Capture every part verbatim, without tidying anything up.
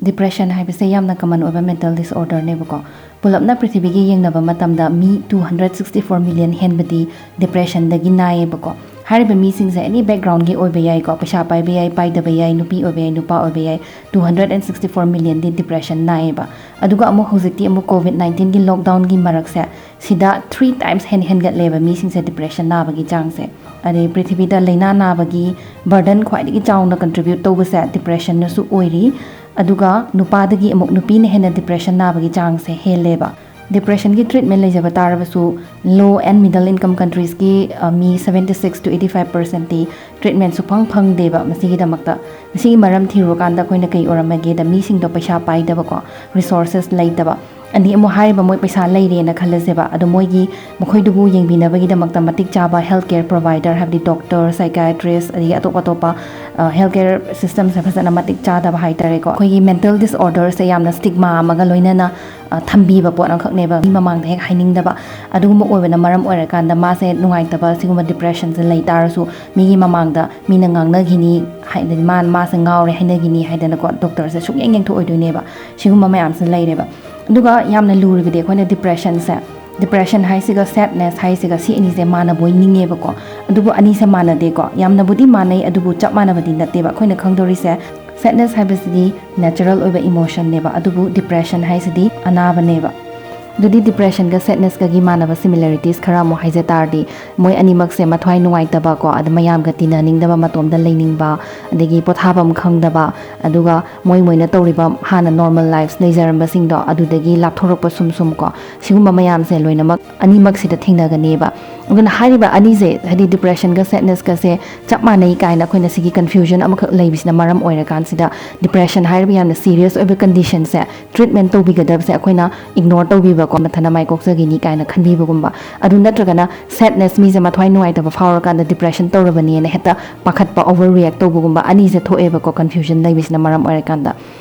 Depression ꯍꯥꯏꯕꯁꯦ ꯌꯥꯝꯅ common ꯑꯣꯏꯕ mental disorderꯅꯦꯕꯀꯣ꯫ ꯄꯨꯂꯞꯅ ꯄ꯭ꯔꯤꯊꯤꯕꯤꯒꯤ ꯌꯦꯡꯅꯕ ꯃꯇꯝꯗ ꯃꯤ two hundred sixty four million ꯍꯦꯟꯕꯗꯤ depressionꯗꯒꯤ ꯅꯥꯏꯌꯦꯕꯀꯣ꯫ ꯍꯥꯏꯔꯤꯕ ꯃꯤꯁꯤꯡꯁꯦ any backgroundꯒꯤ ꯑꯣꯏꯕ ꯌꯥꯏꯀꯣ, ꯄꯩꯁꯥ ꯄꯥꯏꯕ ꯌꯥꯏ, ꯄꯥꯏꯗꯕ ꯌꯥꯏ, ꯅꯨꯄꯤ ꯑꯣꯏꯕ ꯌꯥꯏ, ꯅꯨꯄꯥ ꯑꯣꯏꯕ ꯌꯥꯏ, two hundred and sixty four millionꯗꯤ depression ꯅꯥꯏꯌꯦꯕ꯫ ꯑꯗꯨꯒ ꯑꯃꯨꯛ ꯍꯧꯖꯤꯛꯇꯤ ꯑꯃꯨꯛ COVID nineteenꯒꯤ lockdownꯒꯤ ꯃꯔꯛꯁꯦ ꯁꯤꯗ three times ꯍꯦꯟꯅ ꯍꯦꯟꯒꯠꯂꯦꯕ ꯃꯤꯁꯤꯡꯁꯦ depression ꯅꯥꯕꯒꯤ ꯆꯥꯡꯁꯦ꯫ ꯑꯗꯩ ꯄ꯭ꯔꯤꯊꯤꯕꯤꯗ ꯂꯥꯏꯅꯥ ꯅꯥꯕꯒꯤ burden ꯈ꯭ꯋꯥꯏꯗꯒꯤ ꯆꯥꯎꯅ contribute ꯇꯧꯕꯁꯦ depressionꯅꯁꯨ ꯑꯣꯏꯔꯤ꯫ ꯑꯗꯨꯒ ꯅꯨꯄꯥꯗꯒꯤ ꯑꯃꯨꯛ ꯅꯨꯄꯤꯅ ꯍꯦꯟꯅ depression ꯅꯥꯕꯒꯤ ꯆꯥꯡꯁꯦ ꯍꯦꯜꯂꯦꯕ꯫ Depressionꯒꯤ treatment ꯂꯩꯖꯕ ꯇꯥꯔꯕꯁꯨ low and middle income countriesꯀꯤ me seventy six to eighty five percentꯇꯤ treatment ꯁꯨꯐꯪ ꯐꯪꯗꯦꯕ꯫ ꯃꯁꯤꯒꯤꯗꯃꯛꯇ ꯃꯁꯤꯒꯤ ꯃꯔꯝ ꯊꯤꯔꯨꯔꯀꯥꯟꯗ ꯑꯩꯈꯣꯏꯅ ꯀꯩ ꯑꯣꯏꯔꯝꯃꯒꯦꯗ, ꯃꯤꯁꯤꯡꯗꯣ ꯄꯩꯁꯥ ꯄꯥꯏꯗꯕꯀꯣ, resources ꯂꯩꯇꯕ꯫ ꯑꯅꯤ ꯑꯃꯨꯛ ꯍꯥꯏꯔꯤꯕ ꯃꯣꯏ ꯄꯩꯁꯥ ꯂꯩꯔꯦꯅ ꯈꯜꯂꯁꯦꯕ, ꯑꯗꯣ ꯃꯣꯏꯒꯤ ꯃꯈꯣꯏꯗꯨꯕꯨ ꯌꯦꯡꯕꯤꯅꯕꯒꯤꯗꯃꯛꯇ ꯃꯇꯤꯛ ꯆꯥꯕ health care provider, ꯍꯥꯏꯕꯗꯤ doctor, psychiatrist, ꯑꯗꯒꯤ ꯑꯇꯣꯞ ꯑꯇꯣꯞꯄ health care systemꯁꯦ ꯐꯖꯅ ꯃꯇꯤꯛ ꯆꯥꯗꯕ ꯍꯥꯏꯇꯥꯔꯦꯀꯣ꯫ ꯑꯩꯈꯣꯏꯒꯤ mental disorderꯁꯦ ꯌꯥꯝꯅ stigma ꯑꯃꯒ ꯂꯣꯏꯅꯅ ꯊꯝꯕꯤꯕ ꯄꯣꯠ ꯑꯃꯈꯛꯅꯦꯕ꯫ ꯃꯤ ꯃꯃꯥꯡꯗ ꯍꯦꯛ ꯍꯥꯏꯅꯤꯡꯗꯕ ꯑꯗꯨꯒꯨꯝꯕ ꯑꯣꯏꯕꯅ ꯃꯔꯝ ꯑꯣꯏꯔꯀꯥꯟꯗ ꯃꯥꯁꯦ ꯅꯨꯡꯉꯥꯏꯇꯕ ꯁꯤꯒꯨꯝꯕ depressionꯁꯦ ꯂꯩ ꯇꯥꯔꯁꯨ ꯃꯤꯒꯤ ꯃꯃꯥꯡꯗ ꯃꯤꯅ ꯉꯥꯡꯅꯈꯤꯅꯤ ꯍꯥꯏꯗꯅ, ꯃꯥ ꯃꯥꯁꯦ ꯉꯥꯎꯔꯦ ꯍꯥꯏꯅꯈꯤꯅꯤ ꯍꯥꯏꯗꯅꯀꯣ doctorꯁꯦ ꯁꯨꯛꯌꯦꯡ ꯌꯦꯡꯊꯣꯛꯑꯣꯏꯗꯣꯏꯅꯦꯕ꯫ ꯁꯤꯒꯨꯝꯕ ꯃꯌꯥꯝꯁꯦ ꯂꯩꯔꯦꯕ꯫ ꯑꯗꯨꯒ ꯌꯥꯝꯅ ꯂꯨꯔꯤꯕꯗꯤ ꯑꯩꯈꯣꯏꯅ depressionꯁꯦ, depression ꯍꯥꯏꯁꯤꯒ sadness ꯍꯥꯏꯁꯤꯒ ꯁꯤ ꯑꯅꯤꯁꯦ ꯃꯥꯟꯅꯕꯣꯏ ꯅꯤꯡꯉꯦꯕꯀꯣ꯫ ꯑꯗꯨꯕꯨ ꯑꯅꯤꯁꯦ ꯃꯥꯟꯅꯗꯦꯀꯣ꯫ ꯌꯥꯝꯅꯕꯨꯗꯤ ꯃꯥꯟꯅꯩ, ꯑꯗꯨꯕꯨ ꯆꯞ ꯃꯥꯟꯅꯕꯗꯤ ꯅꯠꯇꯦꯕ꯫ ꯑꯩꯈꯣꯏꯅ ꯈꯪꯗꯧꯔꯤꯁꯦ, sadness ꯍꯥꯏꯕꯁꯤꯗꯤ natural ꯑꯣꯏꯕ emotionꯅꯦꯕ, ꯑꯗꯨꯕꯨ depression ꯍꯥꯏꯁꯤꯗꯤ ꯑꯅꯥꯕꯅꯦꯕ꯫ ꯑꯗꯨꯗꯤ depressionꯒ sadnessꯀꯒꯤ ꯃꯥꯟꯅꯕ similarities ꯈꯔ ꯑꯃꯨꯛ ꯍꯥꯏꯖ ꯇꯥꯔꯗꯤ, ꯃꯣꯏ ꯑꯅꯤꯃꯛꯁꯦ ꯃꯊ꯭ꯋꯥꯏ ꯅꯨꯡꯉꯥꯏꯇꯕ ꯀꯣ, ꯑꯗ ꯃꯌꯥꯝꯒ ꯇꯤꯟꯅꯅꯤꯡꯗꯕ, ꯃꯇꯣꯝꯗ ꯂꯩꯅꯤꯡꯕ, ꯑꯗꯒꯤ ꯄꯣꯊꯥꯐꯝ ꯈꯪꯗꯕ, ꯑꯗꯨꯒ ꯃꯣꯏ ꯃꯣꯏꯅ ꯇꯧꯔꯤꯕ ꯍꯥꯟꯅ normal lives ꯂꯩꯖꯔꯝꯕꯁꯤꯡꯗꯣ ꯑꯗꯨꯗꯒꯤ ꯂꯥꯞꯊꯣꯔꯛꯄ ꯁꯨꯝ ꯁꯨꯝ ꯀꯣ, ꯁꯤꯒꯨꯝꯕ ꯃꯌꯥꯝꯁꯦ ꯂꯣꯏꯅꯃꯛ ꯑꯅꯤꯃꯛꯁꯤꯗ ꯊꯦꯡꯅꯒꯅꯦꯕ꯫ ꯑꯗꯨꯅ ꯍꯥꯏꯔꯤꯕ ꯑꯅꯤꯁꯦ, ꯍꯥꯏꯗꯤ depressionꯒ sadnessꯀꯁꯦ ꯆꯞ ꯃꯥꯟꯅꯩ ꯀꯥꯏꯅ ꯑꯩꯈꯣꯏꯅ ꯁꯤꯒꯤ confusion ꯑꯃꯈꯛ ꯂꯩꯕꯁꯤꯅ ꯃꯔꯝ ꯑꯣꯏꯔꯀꯥꯟꯁꯤꯗ, depression ꯍꯥꯏꯔꯤꯕ ꯌꯥꯝꯅ serious ꯑꯣꯏꯕ conditionꯁꯦ treatment ꯇꯧꯕꯤꯒꯗꯕꯁꯦ ꯑꯩꯈꯣꯏꯅ ignore ꯇꯧꯕꯤꯕꯀꯣ, ꯃꯊꯟꯇ ꯃꯥꯏ ꯀꯣꯛꯆꯒꯤꯅꯤ ꯀꯥꯏꯅ ꯈꯟꯕꯤꯕꯒꯨꯝꯕ꯫ ꯑꯗꯨ ꯅꯠꯇ꯭ꯔꯒꯅ sadness, ꯃꯤꯁꯦ ꯃꯊ꯭ꯋꯥꯏ ꯅꯨꯡꯉꯥꯏꯇꯕ ꯐꯥꯎꯔꯀꯥꯟꯗ depression ꯇꯧꯔꯕꯅꯦꯅ ꯍꯦꯛꯇ ꯄꯥꯈꯠꯄ, overreact ꯇꯧꯕꯒꯨꯝꯕ ꯑꯅꯤꯁꯦ ꯊꯣꯛꯑꯦꯕꯀꯣ, confusion ꯂꯩꯕꯁꯤꯅ ꯃꯔꯝ ꯑꯣꯏꯔꯀꯥꯟꯗ꯫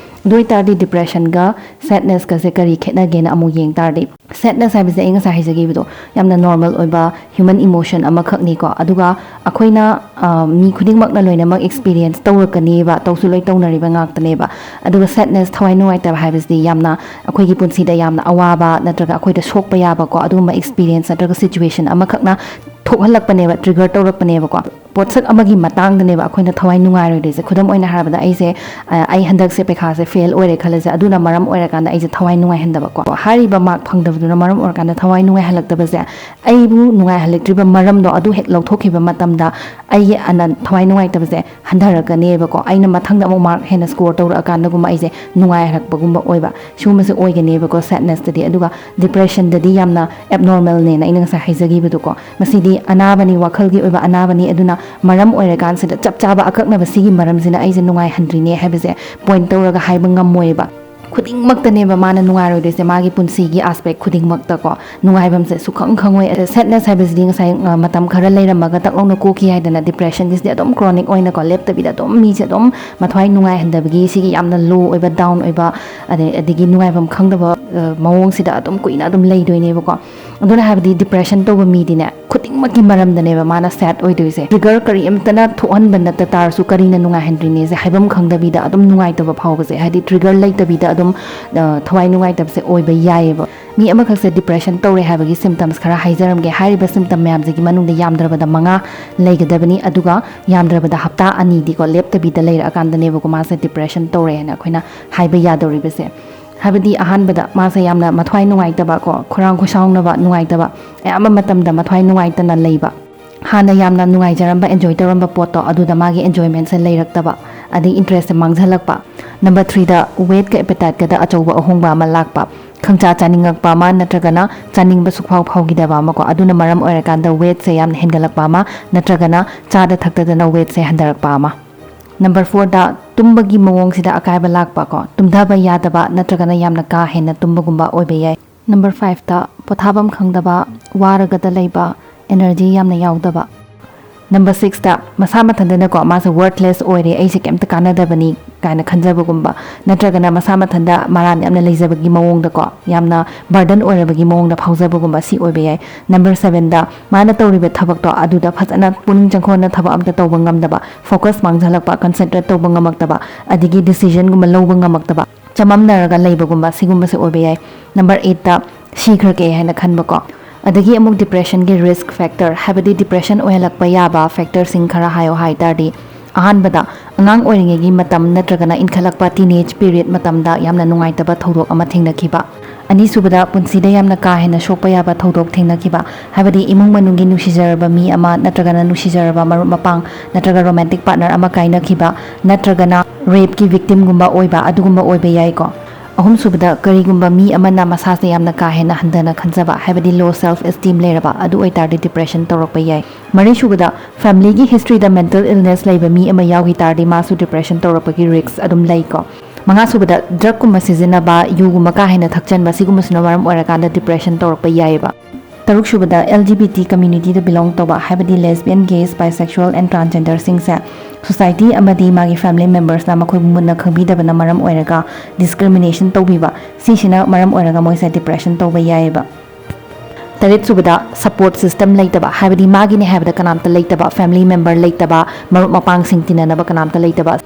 ꯑꯗꯨ ꯑꯣꯏꯇꯥꯔꯗꯤ depressionꯒ sadnessꯀꯁꯦ ꯀꯔꯤ ꯈꯦꯠꯅꯒꯦꯅ ꯑꯃꯨꯛ ꯌꯦꯡ ꯇꯥꯔꯗꯤ, sadness ꯍꯥꯏꯕꯁꯦ ꯑꯩ ꯉꯁꯥꯏ ꯍꯥꯏꯖꯈꯤꯕꯗꯣ ꯌꯥꯝꯅ normal ꯑꯣꯏꯕ human emotion ꯑꯃꯈꯛꯅꯤꯀꯣ꯫ ꯑꯗꯨꯒ ꯑꯩꯈꯣꯏꯅ, ꯑ, ꯃꯤ ꯈꯨꯗꯤꯡꯃꯛꯅ ꯂꯣꯏꯅꯃꯛ experience ꯇꯧꯔꯛꯀꯅꯦꯕ, ꯇꯧꯁꯨ ꯂꯣꯏ ꯇꯧꯅꯔꯤꯕ ꯉꯥꯛꯇꯅꯦꯕ꯫ ꯑꯗꯨꯒ sadness, ꯊꯋꯥꯏ ꯅꯨꯡꯉꯥꯏꯇꯕ ꯍꯥꯏꯕꯁꯤꯗꯤ ꯌꯥꯝꯅ ꯑꯩꯈꯣꯏꯒꯤ ꯄꯨꯟꯁꯤꯗ ꯌꯥꯝꯅ ꯑꯋꯥꯕ ꯅꯠꯇ꯭ꯔꯒ ꯑꯩꯈꯣꯏꯗ ꯁꯣꯛꯄ ꯌꯥꯕꯀꯣ, ꯑꯗꯨꯒꯨꯝꯕ experience ꯅꯠꯇ꯭ꯔꯒ situation ꯑꯃꯈꯛꯅ ꯊꯣꯛꯍꯜꯂꯛꯄꯅꯦꯕ, trigger ꯇꯧꯔꯛꯄꯅꯦꯕꯀꯣ꯫ ꯄꯣꯠꯁꯛ ꯑꯃꯒꯤ ꯃꯇꯥꯡꯗꯅꯦꯕ ꯑꯩꯈꯣꯏꯅ ꯊꯋꯥꯏ ꯅꯨꯡꯉꯥꯏꯔꯣꯏꯗꯣꯏꯁꯦ꯫ ꯈꯨꯗꯝ ꯑꯣꯏꯅ ꯍꯥꯏꯔꯕꯗ, ꯑꯩꯁꯦ, ꯑ, ꯑꯩ ꯍꯟꯗꯛꯁꯦ ꯄꯩꯈꯥꯁꯦ fail ꯑꯣꯏꯔꯦ ꯈꯜꯂꯁꯦ, ꯑꯗꯨꯅ ꯃꯔꯝ ꯑꯣꯏꯔꯀꯥꯟꯗ ꯑꯩꯁꯦ ꯊꯋꯥꯏ ꯅꯨꯡꯉꯥꯏꯍꯟꯗꯕꯀꯣ꯫ ꯍꯥꯏꯔꯤꯕ mark ꯐꯪꯗꯕꯗꯨꯅ ꯃꯔꯝ ꯑꯣꯏꯔꯀꯥꯟꯗ ꯊꯋꯥꯏ ꯅꯨꯡꯉꯥꯏꯍꯜꯂꯛꯇꯕꯁꯦ, ꯑꯩꯕꯨ ꯅꯨꯡꯉꯥꯏꯍꯜꯂꯛꯇ꯭ꯔꯤꯕ ꯃꯔꯝꯗꯣ ꯑꯗꯨ ꯍꯦꯛ ꯂꯧꯊꯣꯛꯈꯤꯕ ꯃꯇꯝꯗ ꯑꯩꯒꯤ ꯑꯅ ꯊꯋꯥꯏ ꯅꯨꯡꯉꯥꯏꯇꯕꯁꯦ ꯍꯟꯊꯔꯛꯀꯅꯦꯕꯀꯣ꯫ ꯑꯩꯅ ꯃꯊꯪꯗ ꯑꯃꯨꯛ mark ꯍꯦꯟꯅ score ꯇꯧꯔꯛꯑꯀꯥꯟꯗꯒꯨꯝꯕ ꯑꯩꯁꯦ ꯅꯨꯡꯉꯥꯏꯍꯜꯂꯛꯄꯒꯨꯝꯕ ꯑꯣꯏꯕ, ꯁꯤꯒꯨꯝꯕꯁꯦ ꯑꯣꯏꯒꯅꯦꯕꯀꯣ sadnessꯇꯗꯤ꯫ ꯑꯗꯨꯒ depressionꯗꯗꯤ ꯌꯥꯝꯅ abnormalꯅꯦꯅ ꯑꯩꯅ ꯉꯁꯥꯏ ꯍꯥꯏꯖꯈꯤꯕꯗꯣꯀꯣ꯫ ꯃꯁꯤꯗꯤ ꯑꯅꯥꯕꯅꯤ, ꯋꯥꯈꯜꯒꯤ ꯑꯣꯏꯕ ꯑꯅꯥꯕꯅꯤ꯫ ꯑꯗꯨꯅ ꯃꯔꯝ ꯑꯣꯏꯔꯀꯥꯟꯁꯤꯗ ꯆꯞ ꯆꯥꯕ ꯑꯀꯛꯅꯕ ꯁꯤꯒꯤ ꯃꯔꯝꯁꯤꯅ ꯑꯩꯁꯦ ꯅꯨꯡꯉꯥꯏꯍꯟꯗ꯭ꯔꯤꯅꯦ ꯍꯥꯏꯕꯁꯦ point ꯇꯧꯔꯒ ꯍꯥꯏꯕ ꯉꯝꯃꯣꯏꯕ꯫ ꯈꯨꯗꯤꯡꯃꯛꯇꯅꯦꯕ ꯃꯥꯅ ꯅꯨꯡꯉꯥꯏꯔꯣꯏꯗꯣꯏꯁꯦ, ꯃꯥꯒꯤ ꯄꯨꯟꯁꯤꯒꯤ aspect ꯈꯨꯗꯤꯡꯃꯛꯇꯀꯣ꯫ ꯅꯨꯡꯉꯥꯏꯐꯝꯁꯦ ꯁꯨꯈꯪ ꯈꯪꯉꯣꯏ꯫ ꯑꯗ sadness ꯍꯥꯏꯕꯁꯤꯗꯤ ꯉꯁꯥꯏ, ꯑ, ꯃꯇꯝ ꯈꯔ ꯂꯩꯔꯝꯃꯒ ꯇꯛ ꯂꯥꯎꯅ ꯀꯣꯛꯈꯤ ꯍꯥꯏꯗꯅ, depressionꯒꯤꯁꯤꯗꯤ ꯑꯗꯨꯝ chronic ꯑꯣꯏꯅꯀꯣ, ꯂꯦꯞꯇꯕꯤꯗ ꯑꯗꯨꯝ ꯃꯤꯁꯦ ꯑꯗꯨꯝ ꯃꯊ꯭ꯋꯥꯏ ꯅꯨꯡꯉꯥꯏꯍꯟꯗꯕꯒꯤ, ꯁꯤꯒꯤ ꯌꯥꯝꯅ low ꯑꯣꯏꯕ, down ꯑꯣꯏꯕ, ꯑꯗꯩ, ꯑꯗꯒꯤ ꯅꯨꯡꯉꯥꯏꯐꯝ ꯈꯪꯗꯕ, ꯑ, ꯃꯑꯣꯡꯁꯤꯗ ꯑꯗꯨꯝ ꯀꯨꯏꯅ ꯑꯗꯨꯝ ꯂꯩꯗꯣꯏꯅꯦꯕꯀꯣ꯫ ꯑꯗꯨꯅ ꯍꯥꯏꯕꯗꯤ depression ꯇꯧꯕ ꯃꯤꯗꯤꯅꯦ, ꯈꯨꯗꯤꯡꯃꯛꯀꯤ ꯃꯔꯝꯗꯅꯦꯕ ꯃꯥꯅ sad ꯑꯣꯏꯗꯣꯏꯁꯦ꯫ Trigger ꯀꯔꯤꯝꯇꯅ ꯊꯣꯛꯍꯟꯕ ꯅꯠꯇ ꯇꯥꯔꯁꯨ, ꯀꯔꯤꯅ ꯅꯨꯡꯉꯥꯏꯍꯟꯗ꯭ꯔꯤꯅꯦꯁꯦ ꯍꯥꯏꯐꯝ ꯈꯪꯗꯕꯤꯗ ꯑꯗꯨꯝ ꯅꯨꯡꯉꯥꯏꯇꯕ ꯐꯥꯎꯕꯁꯦ, ꯍꯥꯏꯗꯤ trigger ꯂꯩꯇꯕꯤꯗ ꯑꯗꯨꯝ, ꯑ, ꯊꯋꯥꯏ ꯅꯨꯡꯉꯥꯏꯇꯕꯁꯦ ꯑꯣꯏꯕ ꯌꯥꯏꯌꯦꯕ꯫ ꯃꯤ ꯑꯃꯈꯛꯁꯦ depression ꯇꯧꯔꯦ ꯍꯥꯏꯕꯒꯤ symptoms ꯈꯔ ꯍꯥꯏꯖꯔꯝꯒꯦ꯫ ꯍꯥꯏꯔꯤꯕ symptom ꯃꯌꯥꯝꯁꯤꯒꯤ ꯃꯅꯨꯡꯗ ꯌꯥꯝꯗ꯭ꯔꯕꯗ ꯃꯉꯥ ꯂꯩꯒꯗꯕꯅꯤ, ꯑꯗꯨꯒ ꯌꯥꯝꯗ꯭ꯔꯕꯗ ꯍꯞꯇꯥ ꯑꯅꯤꯗꯤꯀꯣ ꯂꯦꯞꯇꯕꯤꯗ ꯂꯩꯔꯛꯑꯀꯥꯟꯗꯅꯦꯕꯀꯣ ꯃꯥꯁꯦ depression ꯇꯧꯔꯦ ꯍꯥꯏꯅ ꯑꯩꯈꯣꯏꯅ ꯍꯥꯏꯕ ꯌꯥꯗꯧꯔꯤꯕꯁꯦ꯫ ꯍꯥꯏꯕꯗꯤ ꯑꯍꯥꯟꯕꯗ ꯃꯥꯁꯦ ꯌꯥꯝꯅ ꯃꯊ꯭ꯋꯥꯏ ꯅꯨꯡꯉꯥꯏꯇꯕ ꯀꯣ, ꯈꯣꯏꯔꯥꯡ ꯈꯣꯏꯁꯥꯎꯅꯕ, ꯅꯨꯡꯉꯥꯏꯇꯕ, ꯑꯌꯥꯝꯕ ꯃꯇꯝꯗ ꯃꯊ꯭ꯋꯥꯏ ꯅꯨꯡꯉꯥꯏꯇꯅ ꯂꯩꯕ, ꯍꯥꯟꯅ ꯌꯥꯝꯅ ꯅꯨꯡꯉꯥꯏꯖꯔꯝꯕ, enjoy ꯇꯧꯔꯝꯕ ꯄꯣꯠꯇꯣ ꯑꯗꯨꯗ ꯃꯥꯒꯤ enjoymentꯁꯦ ꯂꯩꯔꯛꯇꯕ, ꯑꯗꯩ interestꯁꯦ ꯃꯥꯡꯖꯜꯂꯛꯄ꯫ Number threeꯗ weightꯀ appetiteꯀꯗ ꯑꯆꯧꯕ ꯑꯍꯣꯡꯕ ꯑꯃ ꯂꯥꯛꯄ, ꯈꯪꯆꯥ ꯆꯥꯅꯤꯡꯉꯛꯄ ꯑꯃ ꯅꯠꯇ꯭ꯔꯒꯅ ꯆꯥꯅꯤꯡꯕ ꯁꯨꯛꯐꯥꯎ ꯐꯥꯎꯈꯤꯗꯕ ꯑꯃꯀꯣ, ꯑꯗꯨꯅ ꯃꯔꯝ ꯑꯣꯏꯔꯀꯥꯟꯗ weightꯁꯦ ꯌꯥꯝꯅ ꯍꯦꯟꯒꯠꯂꯛꯄ ꯑꯃ ꯅꯠꯇ꯭ꯔꯒꯅ ꯆꯥꯗ ꯊꯛꯇꯗꯅ weightꯁꯦ ꯍꯟꯊꯔꯛꯄ ꯑꯃ꯫ Number fourꯗ ꯇꯨꯝꯕꯒꯤ ꯃꯑꯣꯡꯁꯤꯗ ꯑꯀꯥꯏꯕ ꯂꯥꯛꯄ ꯀꯣ, ꯇꯨꯝꯊꯕ ꯌꯥꯗꯕ ꯅꯠꯇ꯭ꯔꯒꯅ ꯌꯥꯝꯅ ꯀꯥ ꯍꯦꯟꯅ ꯇꯨꯝꯕꯒꯨꯝꯕ ꯑꯣꯏꯕ ꯌꯥꯏ꯫ Number fiveꯇ ꯄꯣꯊꯥꯐꯝ ꯈꯪꯗꯕ, ꯋꯥꯔꯒꯗ ꯂꯩꯕ, energy ꯌꯥꯝꯅ ꯌꯥꯎꯗꯕ꯫ Number sixꯇ ꯃꯁꯥ ꯃꯊꯟꯇꯅꯀꯣ, ꯃꯥꯁꯦ worthless ꯑꯣꯏꯔꯦ, ꯑꯩꯁꯦ ꯀꯩꯝꯇ ꯀꯥꯟꯅꯗꯕꯅꯤ ꯀꯥꯏꯅ ꯈꯟꯖꯕꯒꯨꯝꯕ, ꯅꯠꯇ꯭ꯔꯒꯅ ꯃꯁꯥ ꯃꯊꯟꯇ ꯃꯔꯥꯟ ꯌꯥꯝꯅ ꯂꯩꯖꯕꯒꯤ ꯃꯑꯣꯡꯗꯀꯣ, ꯌꯥꯝꯅ burden ꯑꯣꯏꯔꯕꯒꯤ ꯃꯑꯣꯡꯗ ꯐꯥꯎꯖꯕꯒꯨꯝꯕ, ꯁꯤ ꯑꯣꯏꯕ ꯌꯥꯏ꯫ Number sevenꯗ ꯃꯥꯅ ꯇꯧꯔꯤꯕ ꯊꯕꯛꯇꯣ ꯑꯗꯨꯗ ꯐꯖꯅ ꯄꯨꯛꯅꯤꯡ ꯆꯪꯈꯣꯟꯅ ꯊꯕꯛ ꯑꯝꯇ ꯇꯧꯕ ꯉꯝꯗꯕ, focus ꯃꯥꯡꯖꯜꯂꯛꯄ, concentrate ꯇꯧꯕ ꯉꯝꯃꯛꯇꯕ, ꯑꯗꯒꯤ decisionꯒꯨꯝꯕ ꯂꯧꯕ ꯉꯝꯃꯛꯇꯕ, ꯆꯃꯝꯅꯔꯒ ꯂꯩꯕꯒꯨꯝꯕ, ꯁꯤꯒꯨꯝꯕꯁꯦ ꯑꯣꯏꯕ ꯌꯥꯏ꯫ Number eightꯇ ꯁꯤꯈ꯭ꯔꯒꯦ ꯍꯥꯏꯅ ꯈꯟꯕꯀꯣ꯫ ꯑꯗꯒꯤ ꯑꯃꯨꯛ depressionꯒꯤ risk factor, ꯍꯥꯏꯕꯗꯤ depression ꯑꯣꯏꯍꯜꯂꯛꯄ ꯌꯥꯕ factorꯁꯤꯡ ꯈꯔ ꯍꯥꯏꯌꯣ ꯍꯥꯏ ꯇꯥꯔꯗꯤ, ꯑꯍꯥꯟꯕꯗ, ꯑꯉꯥꯡ ꯑꯣꯏꯔꯤꯉꯩꯒꯤ ꯃꯇꯝ ꯅꯠꯇ꯭ꯔꯒꯅ ꯏꯟꯈꯠꯂꯛꯄ teenage period ꯃꯇꯝꯗ ꯌꯥꯝꯅ ꯅꯨꯡꯉꯥꯏꯇꯕ ꯊꯧꯗꯣꯛ ꯑꯃ ꯊꯦꯡꯅꯈꯤꯕ꯫ ꯑꯅꯤꯁꯨꯕꯗ, ꯄꯨꯟꯁꯤꯗ ꯌꯥꯝꯅ ꯀꯥ ꯍꯦꯟꯅ ꯁꯣꯛꯄ ꯌꯥꯕ ꯊꯧꯗꯣꯛ ꯊꯦꯡꯅꯈꯤꯕ, ꯍꯥꯏꯕꯗꯤ ꯏꯃꯨꯡ ꯃꯅꯨꯡꯒꯤ ꯅꯨꯡꯁꯤꯖꯔꯕ ꯃꯤ ꯑꯃ ꯅꯠꯇ꯭ꯔꯒꯅ ꯅꯨꯡꯁꯤꯖꯔꯕ ꯃꯔꯨꯞ ꯃꯄꯥꯡ ꯅꯠꯇ꯭ꯔꯒ romantic partner ꯑꯃ ꯀꯥꯏꯅꯈꯤꯕ, ꯅꯠꯇ꯭ꯔꯒꯅ rapeꯀꯤ victimꯒꯨꯝꯕ ꯑꯣꯏꯕ, ꯑꯗꯨꯒꯨꯝꯕ ꯑꯣꯏꯕ ꯌꯥꯏꯀꯣ꯫ ꯑꯍꯨꯝꯁꯨꯕꯗ, ꯀꯔꯤꯒꯨꯝꯕ ꯃꯤ ꯑꯃꯅ ꯃꯁꯥꯁꯦ ꯌꯥꯝꯅ ꯀꯥ ꯍꯦꯟꯅ ꯍꯟꯊꯅ ꯈꯟꯖꯕ, ꯍꯥꯏꯕꯗꯤ low self esteem ꯂꯩꯔꯕ, ꯑꯗꯨ ꯑꯣꯏꯇꯥꯔꯗꯤ depression ꯇꯧꯔꯛꯄ ꯌꯥꯏ꯫ ꯃꯔꯤꯁꯨꯕꯗ, familyꯒꯤ historyꯗ mental illness ꯂꯩꯕ ꯃꯤ ꯑꯃ ꯌꯥꯎꯈꯤ ꯇꯥꯔꯗꯤ ꯃꯥꯁꯨ depression ꯇꯧꯔꯛꯄꯒꯤ risk ꯑꯗꯨꯝ ꯂꯩꯀꯣ꯫ ꯃꯉꯥꯁꯨꯕꯗ, drugꯀꯨꯝꯕ ꯁꯤꯖꯤꯟꯅꯕ, ꯌꯨꯒꯨꯝꯕ ꯀꯥ ꯍꯦꯟꯅ ꯊꯛꯆꯟꯕ, ꯁꯤꯒꯨꯝꯕꯁꯤꯅ ꯃꯔꯝ ꯑꯣꯏꯔꯀꯥꯟꯗ depression ꯇꯧꯔꯛꯄ ꯌꯥꯏꯑꯕ꯫ ꯇꯔꯨꯛꯁꯨꯕꯗ, L G B T communityꯗ belong ꯇꯧꯕ, ꯍꯥꯏꯕꯗꯤ lesbian, gays, bisexual and transgenderꯁꯤꯡꯁꯦ society ꯑꯃꯗꯤ ꯃꯥꯒꯤ family membersꯅ ꯃꯈꯣꯏꯕꯨ ꯃꯨꯟꯅ ꯈꯪꯕꯤꯗꯕꯅ ꯃꯔꯝ ꯑꯣꯏꯔꯒ discrimination ꯇꯧꯕꯤꯕ, ꯁꯤꯁꯤꯅ ꯃꯔꯝ ꯑꯣꯏꯔꯒ ꯃꯣꯏꯁꯦ depression ꯇꯧꯕ ꯌꯥꯏꯑꯕ꯫ ꯇꯔꯦꯠꯁꯨꯕꯗ, support system ꯂꯩꯇꯕ, ꯍꯥꯏꯕꯗꯤ ꯃꯥꯒꯤꯅꯦ ꯍꯥꯏꯕꯗ ꯀꯅꯥꯝꯇ ꯂꯩꯇꯕ, family member ꯂꯩꯇꯕ, ꯃꯔꯨꯞ ꯃꯄꯥꯡꯁꯤꯡ ꯇꯤꯟꯅꯅꯕ ꯀꯅꯥꯝꯇ ꯂꯩꯇꯕ꯫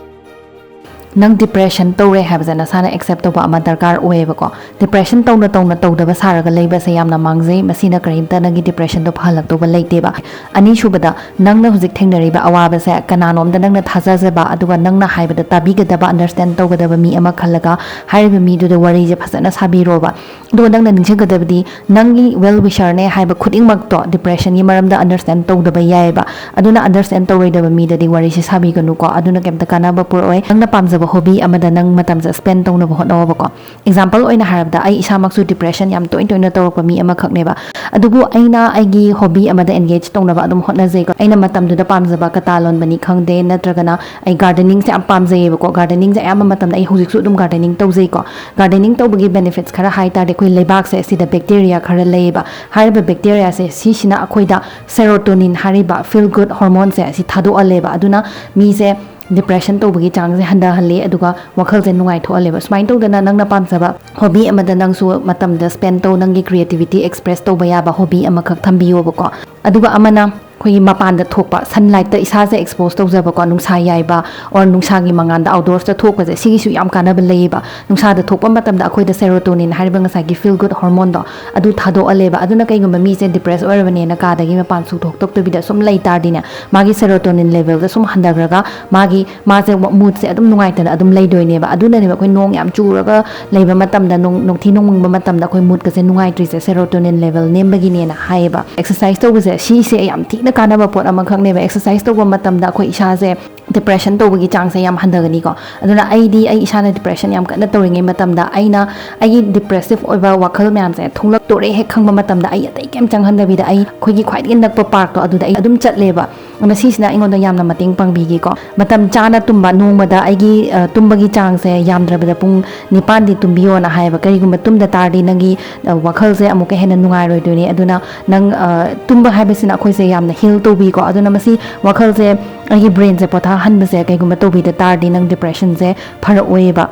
ꯅꯪ depression ꯇꯧꯔꯦ ꯍꯥꯏꯕꯁꯦ ꯅꯁꯥꯅ accept ꯇꯧꯕ ꯑꯃ ꯗꯔꯀꯥꯔ ꯑꯣꯏꯌꯦꯕꯀꯣ꯫ Depression ꯇꯧꯅ ꯇꯧꯅ ꯇꯧꯗꯕ ꯁꯥꯔꯒ ꯂꯩꯕꯁꯦ ꯌꯥꯝꯅ ꯃꯥꯡꯖꯩ꯫ ꯃꯁꯤꯅ ꯀꯔꯤꯝꯇ ꯅꯪꯒꯤ depressionꯗꯣ ꯐꯍꯜꯂꯛꯇꯧꯕ ꯂꯩꯇꯦꯕ꯫ ꯑꯅꯤꯁꯨꯕꯗ, ꯅꯪꯅ ꯍꯧꯖꯤꯛ ꯊꯦꯡꯅꯔꯤꯕ ꯑꯋꯥꯕꯁꯦ ꯀꯅꯥꯅꯣꯝꯗ ꯅꯪꯅ ꯊꯥꯖꯖꯕ, ꯑꯗꯨꯒ ꯅꯪꯅ ꯍꯥꯏꯕꯗ ꯇꯥꯕꯤꯒꯗꯕ, understand ꯇꯧꯒꯗꯕ ꯃꯤ ꯑꯃ ꯈꯜꯂꯒ ꯍꯥꯏꯔꯤꯕ ꯃꯤꯗꯨꯗ ꯋꯥꯔꯤꯁꯦ ꯐꯖꯅ ꯁꯥꯕꯤꯔꯣꯕ꯫ ꯑꯗꯨꯒ ꯅꯪꯅ ꯅꯤꯡꯁꯤꯡꯒꯗꯕꯗꯤ, ꯅꯪꯒꯤ well wisherꯅꯦ ꯍꯥꯏꯕ ꯈꯨꯗꯤꯡꯃꯛꯇꯣ depressionꯒꯤ ꯃꯔꯝꯗ understand ꯇꯧꯗꯕ ꯌꯥꯏꯑꯕ꯫ ꯑꯗꯨꯅ understand ꯇꯧꯔꯣꯏꯗꯕ ꯃꯤꯗꯗꯤ ꯋꯥꯔꯤꯁꯦ ꯁꯥꯕꯤꯒꯅꯨꯀꯣ, ꯑꯗꯨꯅ ꯀꯩꯝꯇ ꯀꯥꯟꯅꯕ ꯄꯨꯔꯛꯑꯣꯏ꯫ ꯅꯪꯅ ꯄꯥꯝꯖꯕ ꯍꯣꯕꯤ ꯑꯃꯗ ꯅꯪ ꯃꯇꯝꯁꯦ ꯁ꯭ꯄꯦꯟ ꯇꯧꯅꯕ ꯍꯣꯠꯅꯧꯕꯀꯣ꯫ ꯑꯦꯛꯖꯥꯝꯄꯜ ꯑꯣꯏꯅ ꯍꯥꯏꯔꯕꯗ, ꯑꯩ ꯏꯁꯥꯃꯛꯁꯨ ꯗꯤꯄ꯭ꯔꯦꯁꯟ ꯌꯥꯝ ꯇꯣꯏ ꯇꯣꯏꯅ ꯇꯧꯔꯛꯄ ꯃꯤ ꯑꯃꯈꯛꯅꯦꯕ꯫ ꯑꯗꯨꯕꯨ ꯑꯩꯅ ꯑꯩꯒꯤ ꯍꯣꯕꯤ ꯑꯃꯗ ꯑꯦꯟꯒꯦꯖ ꯇꯧꯅꯕ ꯑꯗꯨꯝ ꯍꯣꯠꯅꯖꯩꯀꯣ꯫ ꯑꯩꯅ ꯃꯇꯝꯗꯨꯗ ꯄꯥꯝꯖꯕ ꯀꯇꯥ ꯂꯣꯟꯕꯅꯤ ꯈꯪꯗꯦ, ꯅꯠꯇ꯭ꯔꯒꯅ ꯑꯩ ꯒꯥꯔꯗꯦꯅꯤꯡꯁꯦ ꯌꯥꯝ ꯄꯥꯝꯖꯩꯌꯦꯕꯀꯣ꯫ ꯒꯥꯔꯗꯦꯅꯤꯡꯁꯦ ꯑꯌꯥꯝꯕ ꯃꯇꯝꯗ ꯑꯩ ꯍꯧꯖꯤꯛꯁꯨ ꯑꯗꯨꯝ ꯒꯥꯔꯗꯦꯅꯤꯡ ꯇꯧꯖꯩꯀꯣ꯫ ꯒꯥꯔꯗꯦꯅꯤꯡ ꯇꯧꯕꯒꯤ ꯕꯦꯅꯤꯐꯤꯠꯁ ꯈꯔ ꯍꯥꯏ ꯇꯥꯔꯗꯤ, ꯑꯩꯈꯣꯏ ꯂꯩꯕꯥꯛꯁꯦ ꯁꯤꯗ ꯕꯦꯛꯇꯦꯔꯤꯌꯥ ꯈꯔ ꯂꯩꯌꯦꯕ꯫ ꯍꯥꯏꯔꯤꯕ ꯕꯦꯛꯇꯦꯔꯤꯌꯥꯁꯦ ꯁꯤꯁꯤꯅ ꯑꯩꯈꯣꯏꯗ ꯁꯦꯔꯣꯇꯣꯅꯤꯟ ꯍꯥꯏꯔꯤꯕ ꯐꯤꯜ ꯒꯨꯗ ꯍꯣꯔꯃꯣꯟꯁꯦ ꯁꯤ ꯊꯥꯗꯣꯛꯍꯜꯂꯦꯕ꯫ ꯑꯗꯨꯅ ꯃꯤꯁꯦ ꯗꯤꯄ꯭ꯔꯦꯁꯟ ꯇꯧꯕꯒꯤ ꯆꯥꯡꯁꯦ ꯍꯟꯊꯍꯜꯂꯤ, ꯑꯗꯨꯒ ꯋꯥꯈꯜꯁꯦ ꯅꯨꯡꯉꯥꯏꯊꯣꯛꯍꯜꯂꯦꯕ꯫ ꯁꯨꯃꯥꯏꯅ ꯇꯧꯗꯅ ꯅꯪꯅ ꯄꯥꯝꯖꯕ ꯍꯣꯕꯤ ꯑꯃꯗ ꯅꯪꯁꯨ ꯃꯇꯝꯗ ꯁ꯭ꯄꯦꯟ ꯇꯧ, ꯅꯪꯒꯤ ꯀ꯭ꯔꯤꯌꯦꯇꯤꯚꯤꯇꯤ ꯑꯦꯛꯁꯄ꯭ꯔꯦꯁ ꯇꯧꯕ ꯌꯥꯕ ꯍꯣꯕꯤ ꯑꯃꯈꯛ ꯊꯝꯕꯤꯌꯣꯕꯀꯣ꯫ ꯑꯗꯨꯒ ꯑꯃꯅ ꯑꯩꯈꯣꯏꯒꯤ ꯃꯄꯥꯟꯗ ꯊꯣꯛꯄ, ꯁꯟꯂꯥꯏꯠꯇ ꯏꯁꯥꯁꯦ ꯑꯦꯛꯁꯄꯣꯖ ꯇꯧꯖꯕꯀꯣ, ꯅꯨꯡꯁꯥ ꯌꯥꯏꯕ ꯑꯣꯔ ꯅꯨꯡꯁꯥꯒꯤ ꯃꯉꯥꯟꯗ ꯑꯥꯎꯠꯗꯣꯔꯁꯇ ꯊꯣꯛꯄꯁꯦ, ꯁꯤꯒꯤꯁꯨ ꯌꯥꯝ ꯀꯥꯟꯅꯕ ꯂꯩꯌꯦꯕ꯫ ꯅꯨꯡꯁꯥꯗ ꯊꯣꯛꯄ ꯃꯇꯝꯗ ꯑꯩꯈꯣꯏꯗ ꯁꯦꯔꯣꯇꯣꯅꯤꯟ ꯍꯥꯏꯔꯤꯕ ꯉꯁꯥꯏꯒꯤ ꯐꯤꯜ ꯒꯨꯗ ꯍꯣꯔꯃꯣꯟꯗꯣ ꯑꯗꯨ ꯊꯥꯗꯣꯛꯍꯜꯂꯦꯕ꯫ ꯑꯗꯨꯅ ꯀꯩꯒꯨꯝꯕ ꯃꯤꯁꯦ ꯗꯤꯄ꯭ꯔꯦꯁ ꯑꯣꯏꯔꯕꯅꯦꯅ ꯀꯥꯗꯒꯤ ꯃꯄꯥꯟ ꯁꯨꯊꯣꯛꯇꯕꯤꯗ ꯁꯨꯝ ꯂꯩ ꯇꯥꯔꯗꯤꯅꯦ, ꯃꯥꯒꯤ ꯁꯦꯔꯣꯇꯣꯅꯤꯟ ꯂꯦꯚꯦꯜꯗ ꯁꯨꯝ ꯍꯟꯊꯈ꯭ꯔꯒ ꯃꯥꯒꯤ, ꯃꯥꯁꯦ ꯃꯨꯗꯁꯦ ꯑꯗꯨꯝ ꯅꯨꯡꯉꯥꯏꯇꯅ ꯑꯗꯨꯝ ꯂꯩꯗꯣꯏꯅꯦꯕ꯫ ꯑꯗꯨꯅꯅꯦꯕ ꯑꯩꯈꯣꯏ ꯅꯣꯡ ꯌꯥꯝ ꯆꯨꯔꯒ ꯂꯩꯕ ꯃꯇꯝꯗ, ꯅꯣꯡ, ꯅꯣꯡꯊꯤ ꯅꯣꯡꯃꯪꯕ ꯃꯇꯝꯗ ꯑꯩꯈꯣꯏ ꯃꯨꯗꯀꯁꯦ ꯅꯨꯡꯉꯥꯏꯇ꯭ꯔꯤꯁꯦ, ꯁꯦꯔꯣꯇꯣꯅꯤꯟ ꯂꯦꯚꯦꯜ ꯅꯦꯝꯕꯒꯤꯅꯦꯅ ꯍꯥꯏꯌꯦꯕ꯫ ꯑꯦꯛꯁꯔꯁꯥꯏꯁ ꯇꯧꯕꯁꯦ ꯁꯤꯁꯦ ꯌꯥꯝ ꯊꯤꯅ ꯀꯥꯟꯅꯕ ꯄꯣꯠ ꯑꯃꯈꯛꯅꯦꯕ꯫ ꯑꯦꯛꯁꯔꯁꯥꯏꯁ ꯇꯧꯕ ꯃꯇꯝꯗ ꯑꯩꯈꯣꯏ ꯏꯁꯥꯁꯦ ꯗꯤꯄ꯭ꯔꯦꯁꯟ ꯇꯧꯕꯒꯤ ꯆꯥꯡꯁꯦ ꯌꯥꯝ ꯍꯟꯊꯒꯅꯤꯀꯣ꯫ ꯑꯗꯨꯅ ꯑꯩꯗꯤ ꯑꯩ ꯏꯁꯥꯅ ꯗꯤꯄ꯭ꯔꯦꯁꯟ ꯌꯥꯝ ꯀꯟꯅ ꯇꯧꯔꯤꯉꯩ ꯃꯇꯝꯗ ꯑꯩꯅ ꯑꯩꯒꯤ ꯗꯤꯄ꯭ꯔꯦꯁꯤꯞ ꯑꯣꯏꯕ ꯋꯥꯈꯜ ꯃꯌꯥꯝꯁꯦ ꯊꯣꯛꯂꯛꯇꯣꯔꯦ ꯍꯦꯛ ꯈꯪꯕ ꯃꯇꯝꯗ, ꯑꯩ ꯑꯇꯩ ꯀꯩꯝ ꯆꯪꯍꯟꯗꯕꯤꯗ ꯑꯩ ꯑꯩꯈꯣꯏꯒꯤ ꯈ꯭ꯋꯥꯏꯗꯒꯤ ꯅꯛꯄ ꯄꯥꯔꯛꯇꯣ ꯑꯗꯨꯗ ꯑꯩ ꯑꯗꯨꯝ ꯆꯠꯂꯦꯕ꯫ ꯑꯗꯨꯅ ꯁꯤꯁꯤꯅ ꯑꯩꯉꯣꯟꯗ ꯌꯥꯝꯅ ꯃꯇꯦꯡ ꯄꯥꯡꯕꯤꯒꯦꯀꯣ꯫ ꯃꯇꯝ ꯆꯥꯅ ꯇꯨꯝꯕ, ꯅꯣꯡꯃꯗ ꯑꯩꯒꯤ, ꯑ, ꯇꯨꯝꯕꯒꯤ ꯆꯥꯡꯁꯦ ꯌꯥꯝꯗ꯭ꯔꯕꯗ ꯄꯨꯡ ꯅꯤꯄꯥꯟꯗꯤ ꯇꯨꯝꯕꯤꯌꯣꯅ ꯍꯥꯏꯌꯦꯕ꯫ ꯀꯔꯤꯒꯨꯝꯕ ꯇꯨꯝꯗ ꯇꯥꯔꯗꯤ ꯅꯪꯒꯤ, ꯑ, ꯋꯥꯈꯜꯁꯦ ꯑꯃꯨꯛꯀ ꯍꯦꯟꯅ ꯅꯨꯡꯉꯥꯏꯔꯣꯏꯗꯣꯏꯅꯦ꯫ ꯑꯗꯨꯅ ꯅꯪ, ꯑ, ꯇꯨꯝꯕ ꯍꯥꯏꯕꯁꯤꯅ ꯑꯩꯈꯣꯏꯁꯦ ꯌꯥꯝꯅ ꯍꯤꯜ ꯇꯧꯕꯤꯀꯣ꯫ ꯑꯗꯨꯅ ꯃꯁꯤ ꯋꯥꯈꯜꯁꯦ, ꯑꯩꯒꯤ ꯕ꯭ꯔꯦꯟꯁꯦ ꯄꯣꯊꯥꯍꯟꯕꯁꯦ ꯀꯩꯒꯨꯝꯕ ꯇꯧꯕꯤꯗ ꯇꯥꯔꯗꯤ ꯅꯪ ꯗꯤꯄ꯭ꯔꯦꯁꯟꯁꯦ ꯐꯔꯛꯑꯣꯏꯌꯦꯕ꯫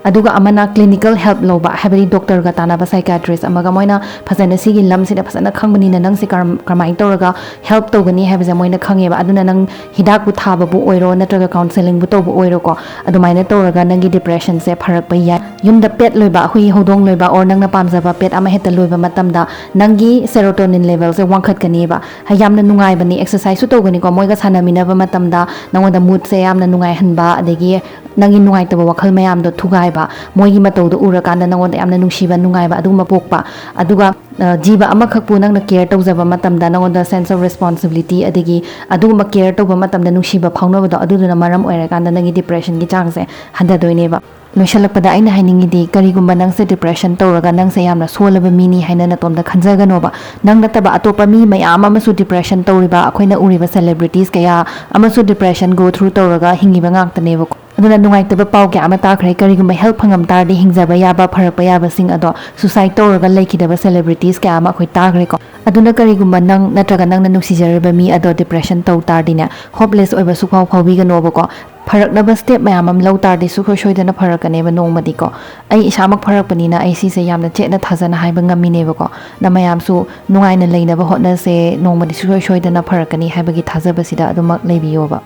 ꯑꯗꯨꯒ ꯑꯃꯅ ꯀ꯭ꯂꯤꯅꯤꯀꯦꯜ ꯍꯦꯜꯞ ꯂꯧꯕ, ꯍꯥꯏꯕꯗꯤ ꯗꯣꯛꯇꯔꯒ ꯇꯥꯟꯅꯕ, ꯁꯥꯏꯀꯥꯇ꯭ꯔꯤꯁ ꯑꯃꯒ, ꯃꯣꯏꯅ ꯐꯖꯅ ꯁꯤꯒꯤ ꯂꯝꯁꯤꯗ ꯐꯖꯅ ꯈꯪꯕꯅꯤꯅ ꯅꯪꯁꯦ ꯀꯔꯝ-, ꯀꯔꯝꯍꯥꯏꯅ ꯇꯧꯔꯒ ꯍꯦꯜꯞ ꯇꯧꯒꯅꯤ ꯍꯥꯏꯕꯁꯦ ꯃꯣꯏꯅ ꯈꯪꯉꯦꯕ꯫ ꯑꯗꯨꯅ ꯅꯪ ꯍꯤꯗꯥꯛꯄꯨ ꯊꯥꯕꯕꯨ ꯑꯣꯏꯔꯣ, ꯅꯠꯇ꯭ꯔꯒ ꯀꯥꯎꯟꯁꯦꯂꯤꯡꯕꯨ ꯇꯧꯕ ꯑꯣꯏꯔꯣꯀꯣ, ꯑꯗꯨꯃꯥꯏꯅ ꯇꯧꯔꯒ ꯅꯪꯒꯤ ꯗꯤꯄ꯭ꯔꯦꯁꯟꯁꯦ ꯐꯔꯛꯄ ꯌꯥꯏ꯫ ꯌꯨꯝꯗ ꯄꯦꯠ ꯂꯣꯏꯕ, ꯍꯨꯏ ꯍꯧꯗꯣꯡ ꯂꯣꯏꯕ, ꯑꯣꯔ ꯅꯪꯅ ꯄꯥꯝꯖꯕ ꯄꯦꯠ ꯑꯃ ꯍꯦꯛꯇ ꯂꯣꯏꯕ ꯃꯇꯝꯗ ꯅꯪꯒꯤ ꯁꯦꯔꯣꯇꯣꯅꯤꯟ ꯂꯦꯚꯦꯜꯁꯦ ꯋꯥꯡꯈꯠꯀꯅꯤꯕ꯫ ꯍꯥꯏ, ꯌꯥꯝꯅ ꯅꯨꯡꯉꯥꯏꯕꯅꯤ, ꯑꯦꯛꯁꯔꯁꯥꯏꯁꯁꯨ ꯇꯧꯒꯅꯤꯀꯣ, ꯃꯣꯏꯒ ꯁꯥꯟꯅꯃꯤꯟꯅꯕ ꯃꯇꯝꯗ ꯅꯪꯉꯣꯟꯗ ꯃꯨꯗꯁꯦ ꯌꯥꯝꯅ ꯅꯨꯡꯉꯥꯏꯍꯟꯕ, ꯑꯗꯒꯤ ꯅꯪꯒꯤ ꯅꯨꯡꯉꯥꯏꯇꯕ ꯋꯥꯈꯜ ꯃꯌꯥꯝꯗꯣ ꯊꯨꯒꯥꯏꯕ ꯃꯣꯏꯒꯤ ꯃꯇꯧꯗꯣ ꯎꯔꯀꯥꯟꯗ ꯅꯉꯣꯟꯗ ꯌꯥꯝꯅ ꯅꯨꯡꯁꯤꯕ, ꯅꯨꯡꯉꯥꯏꯕ ꯑꯗꯨꯒꯨꯝꯕ ꯄꯣꯛꯄ꯫ ꯑꯗꯨꯒ ꯑ, ꯖꯤꯕ ꯑꯃꯈꯛꯄꯨ ꯅꯪꯅ care ꯇꯧꯖꯕ ꯃꯇꯝꯗ ꯅꯉꯣꯟꯗ sense of responsibility, ꯑꯗꯒꯤ ꯑꯗꯨꯒꯨꯝꯕ care ꯇꯧꯕ ꯃꯇꯝꯗ ꯅꯨꯡꯁꯤꯕ ꯐꯥꯎꯅꯕꯗꯣ, ꯑꯗꯨꯗꯨꯅ ꯃꯔꯝ ꯑꯣꯏꯔꯀꯥꯟꯗ ꯅꯪꯒꯤ depressionꯒꯤ ꯆꯥꯡꯁꯦ ꯍꯟꯊꯗꯣꯏꯅꯦꯕ꯫ ꯂꯣꯏꯁꯤꯜꯂꯛꯄꯗ ꯑꯩꯅ ꯍꯥꯏꯅꯤꯡꯉꯤꯗꯤ, ꯀꯔꯤꯒꯨꯝꯕ ꯅꯪꯁꯦ depression ꯇꯧꯔꯒ ꯅꯪꯁꯦ ꯌꯥꯝꯅ ꯁꯣꯜꯂꯕ ꯃꯤꯅꯤ ꯍꯥꯏꯅ ꯅꯇꯣꯝꯇ ꯈꯟꯖꯒꯅꯣꯕ꯫ ꯅꯪ ꯅꯠꯇꯕ ꯑꯇꯣꯞꯄ ꯃꯤ ꯃꯌꯥꯝ ꯑꯃꯁꯨ depression ꯇꯧꯔꯤꯕ, ꯑꯩꯈꯣꯏꯅ ꯎꯔꯤꯕ celebrities ꯀꯌꯥ ꯑꯃꯁꯨ depression go through ꯇꯧꯔꯒ ꯍꯤꯡꯉꯤꯕ ꯉꯥꯛꯇꯅꯦꯕꯀꯣ꯫ ꯑꯗꯨꯅ ꯅꯨꯡꯉꯥꯏꯇꯕ ꯄꯥꯎ ꯀꯌꯥ ꯑꯃ ꯇꯥꯈ꯭ꯔꯦ꯫ ꯀꯔꯤꯒꯨꯝꯕ help ꯐꯪꯉꯝ ꯇꯥꯔꯗꯤ ꯍꯤꯡꯖꯕ ꯌꯥꯕ, ꯐꯔꯛꯄ ꯌꯥꯕꯁꯤꯡ ꯑꯗꯣ suicide ꯇꯧꯔꯒ ꯂꯩꯈꯤꯗꯕ celebrities ꯀꯌꯥ ꯑꯃ ꯑꯩꯈꯣꯏ ꯇꯥꯈ꯭ꯔꯦꯀꯣ꯫ ꯑꯗꯨꯅ ꯀꯔꯤꯒꯨꯝꯕ ꯅꯪ ꯅꯠꯇ꯭ꯔꯒ ꯅꯪꯅ ꯅꯨꯡꯁꯤꯖꯔꯤꯕ ꯃꯤ ꯑꯗꯣ depression ꯇꯧ ꯇꯥꯔꯗꯤꯅꯦ, hopeless ꯑꯣꯏꯕ ꯁꯨꯛꯐꯥꯎ ꯐꯥꯎꯕꯤꯒꯅꯣꯕꯀꯣ꯫ ꯐꯔꯛꯅꯕ step ꯃꯌꯥꯝ ꯑꯃ ꯂꯧ ꯇꯥꯔꯗꯤ ꯁꯨꯡꯁꯣꯏ ꯁꯣꯏꯗꯅ ꯐꯔꯛꯀꯅꯦꯕ ꯅꯣꯡꯃꯗꯤꯀꯣ꯫ ꯑꯩ ꯏꯁꯥꯃꯛ ꯐꯔꯛꯄꯅꯤꯅ ꯑꯩ ꯁꯤꯁꯦ ꯌꯥꯝꯅ ꯆꯦꯠꯅ ꯊꯥꯖꯅ ꯍꯥꯏꯕ ꯉꯝꯃꯤꯅꯦꯕꯀꯣ꯫ ꯅ ꯃꯌꯥꯝꯁꯨ ꯅꯨꯡꯉꯥꯏꯅ ꯂꯩꯅꯕ ꯍꯣꯠꯅꯁꯦ, ꯅꯣꯡꯃꯗꯤ ꯁꯨꯡꯁꯣꯏ ꯁꯣꯏꯗꯅ ꯐꯔꯛꯀꯅꯤ ꯍꯥꯏꯕꯒꯤ ꯊꯥꯖꯕꯁꯤꯗ ꯑꯗꯨꯃꯛ ꯂꯩꯕꯤꯌꯣꯕ꯫